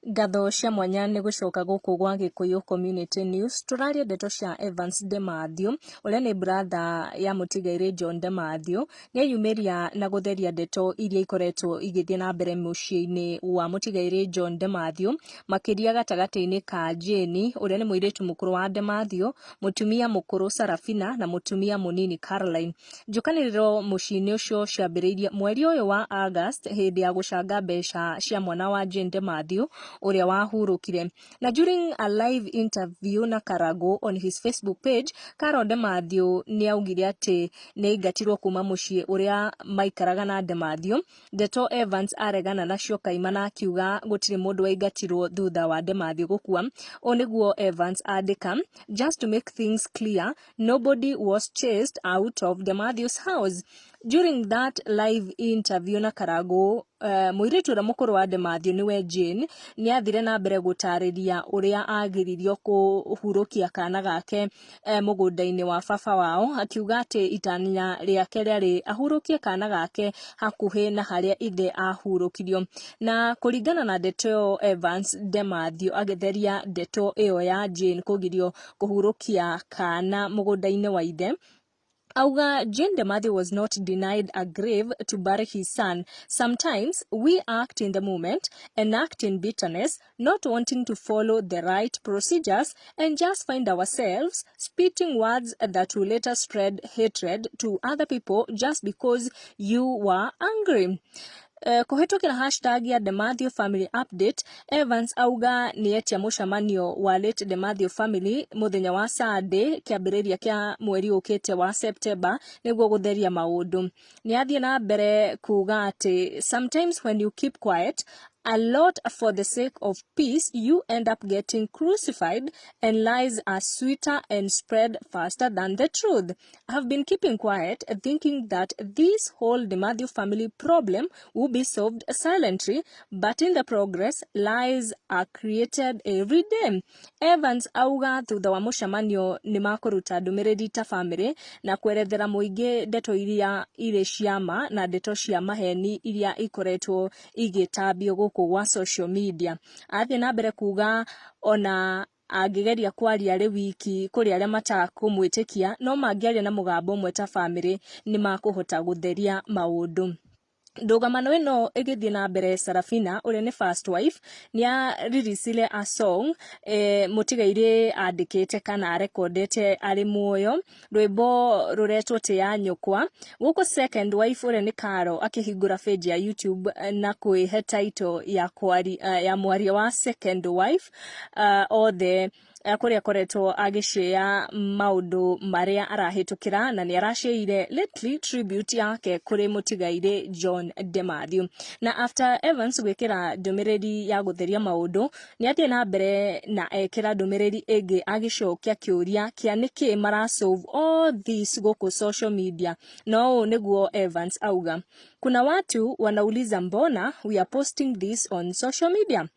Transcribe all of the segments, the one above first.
Ngatho cia mwanya nĩ gũcoka gũkũ gwa Gĩkũyũ Community News. Tũraria ndeto cia Evans Demathew ũrĩa nĩ brother ya mũtigairĩ John Demathew. Nĩ eyumĩria na gũtheria ndeto iria ikoretwo igĩthiĩ na mbere mũciĩ-inĩ wa mũtigairĩ John Demathew, makĩria gatagatĩ-inĩ ka Jane ũrĩa nĩ mũirĩtu mũkũrũ wa Demathew, mũtumia mũkũrũ Sarafina na mũtumia mũnini Caroline. Njũkanĩrĩro mũciĩ-inĩ ũcio ciambĩrĩirie mweri ũyũ wa August hĩndĩ ya gũcanga mbeca cia mwana wa Jane Demathew ũrĩa wahurũkire. Na during a live interview na Karangũ on his Facebook page, Carol Demathew nĩ augire atĩ nĩ aingatirwo kuma mũciĩ ũrĩa maikaraga na Demathew. Ndeto Evans aregana nacio kaimana akiuga gũtirĩ mũndũ waingatirwo thutha wa Demathew gũkua. Ũũ nĩguo Evans andĩka: "Just to make things clear, nobody was chased out of the Matthews house." During that live interview na Karangũ, mũirĩtu ũrĩa mũkũrũ wa Demathew nĩwe Jane, nĩ athire na mbere gũtarĩria ũrĩa agiririo kũhurũkia kana gake mũgũnda-inĩ wa baba wao, akiuga atĩ itanya rĩake rĩarĩ ahurũkie kana gake hakuhĩ na harĩa ithe ahurũkirio. Na kũringana na ndeto ĩyo, Evans Demathew agĩtheria ndeto ĩyo ya Jane kũgirio kũhurũkia kana mũgũnda-inĩ wa ithe, auga Jane Demathew was not denied a grave to bury his son. "Sometimes we act in the moment and act in bitterness, not wanting to follow the right procedures, and just find ourselves spitting words that will later spread hatred to other people just because you were angry." Kũhĩtũkĩra hashtag ya Demathew Family Update, Evans auga nĩ etia mũcemanio wa late Demathew family mũthenya wa Sunday, kĩambĩrĩria kĩa mweri ũkĩte wa September, nĩguo gũtheria maũndũ. Nĩ athiĩ na mbere kuga atĩ sometimes when you keep quiet a lot for the sake of peace, you end up getting crucified, and lies are sweeter and spread faster than the truth. "I have been keeping quiet, thinking that this whole Demathew family problem will be solved silently, but in the progress, lies are created every day." Evans auga thutha wa mũcemanio nĩ makũruta ndũmĩrĩri ta family na kwerethera mũingĩ ndeto iria irĩ cia ma na ndeto cia maheni iria ikoretwo igĩtambio gũkũ gwa social media. Athiĩ na mbere kuga ona angĩgeria kwaria arĩ wiki kũrĩ arĩa matakũmwĩtĩkia, no mangĩaria na mũgambo ũmwe ta family, nĩ makũhota gũtheria maũndũ. Ndũgamano ĩno ĩgĩthiĩ na mbere, Sarafina ũrĩa nĩ first wife nĩ aririsire a song mũtigairĩ andĩkĩte kana arekondete arĩ muoyo, rwĩmbo rũretwo Tĩa Nyũkwa. Gũkũ second wife ũrĩa nĩ Caro akĩhingũra page ya YouTube na kwĩhe title ya mwaria wa second wife othe, kũrĩa akoretwo agĩshare maũndũ marĩa arahĩtũkĩra, na nĩ arashareire lately tribute yake kũrĩ mũtigairĩ John Demathew. Na after Evans gwĩkĩra ndũmĩrĩri ya gũtheria maũndũ, nĩ athiĩ na mbere na ekĩra ndũmĩrĩri ĩngĩ agĩcokia kĩũria kĩa nĩkĩ marasolve all this gũkũ social media. No ũũ nĩguo Evans auga: "Kuna watu wanauliza mbona we are posting this on social media."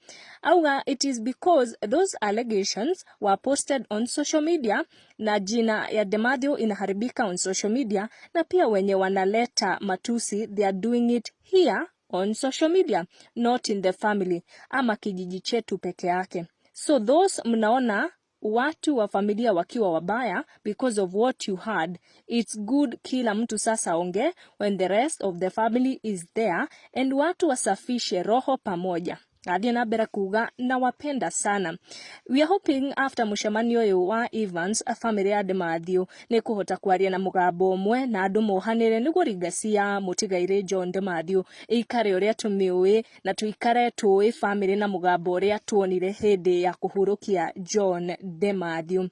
Auga it is because those allegations were posted on social media na jina ya Demathew inaharibika on social media, na pia wenye wanaleta matusi, they are doing it here on social media, not in the family ama kijiji chetu peke yake. So those mnaona watu wa familia wakiwa wabaya because of what you heard, it's good kila mtu sasa onge when the rest of the family is there and watu wasafishe roho pamoja. Athiĩ na mbere kuga nawapenda sana. We are hoping after mũcemanio ũyũ wa Evans, family ya Demathew nĩ kũhota kwaria na mũgambo ũmwe na andũ mohanĩre nĩguo legacy ya mũtigairĩ John Demathew ĩikare ũrĩa tũmĩũĩ na tũikare tũĩ family na mũgambo ũrĩa tuonire hĩndĩ ya kũhurũkia John Demathew.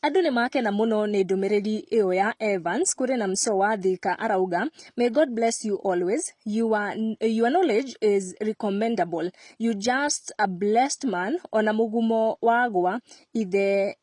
Andũ nĩ makena mũno nĩ ndũmĩrĩri ĩyo ya Evans. Kũrĩ na Mso wa Thika arauga, "May God bless you always. Your knowledge is recommendable. You just a blessed man. Ona mũgumo wagwa ithe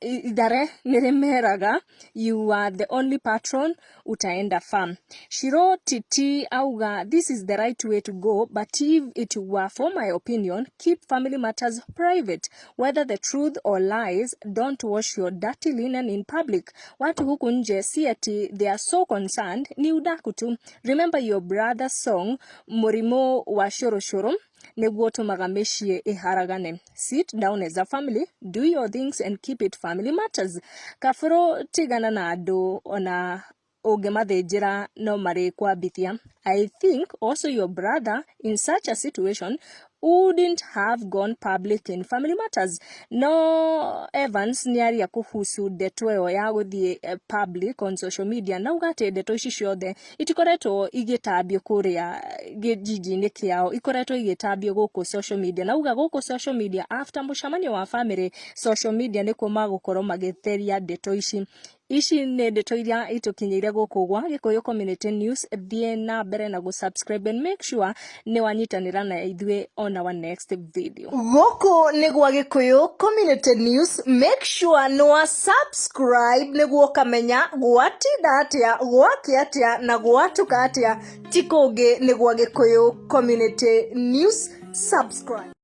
ithare nĩrĩmeraga. You are the only patron utaenda farm." Shiro Titi auga, "This is the right way to go, but if it were for my opinion, keep family matters private. Whether the truth or lies, don't wash your dirty linen in public. Watu huku nje si ati they are so concerned, ni udaku tu. Remember your brother's song, Murimo wa Shoroshoro." Nĩguo ũtũmaga mĩciĩ ĩharagane. Sit down as a family, do your things and keep it family matters. Kabũrũ tigana na andũ, ona ũngĩmathĩnjĩra no marĩkwambithia. I think also your brother in such a situation wouldn't have gone public in family matters. No Evans nĩ aria kuhusu ndeto ĩyo ya gũthiĩ public on social media, na uga atĩ ndeto ici ciothe itikoretwo igĩtambio kũrĩa gĩjiji-inĩ kĩao, ikoretwo igĩtambio gũkũ social media. Na uga gũkũ social media, after mũcemanio wa family, social media nĩkuo magũkorwo magĩtheria ndeto ici. Ici nĩ ndeto iria itũkinyĩire gũkũ gwa Gĩkũyũ Community News. Thiĩ na mbere na gũ-subscribe and make sure nĩ wanyitanĩra na ithuĩ on our next video. Gũkũ nĩ gwa Gĩkũyũ Community News. Make sure nĩ wa subscribe nĩguo ũkamenya gwatinda atĩa, gwakĩa atĩa na gwatuka atĩa. Ti kũngĩ, nĩ gwa Gĩkũyũ Community News. Subscribe.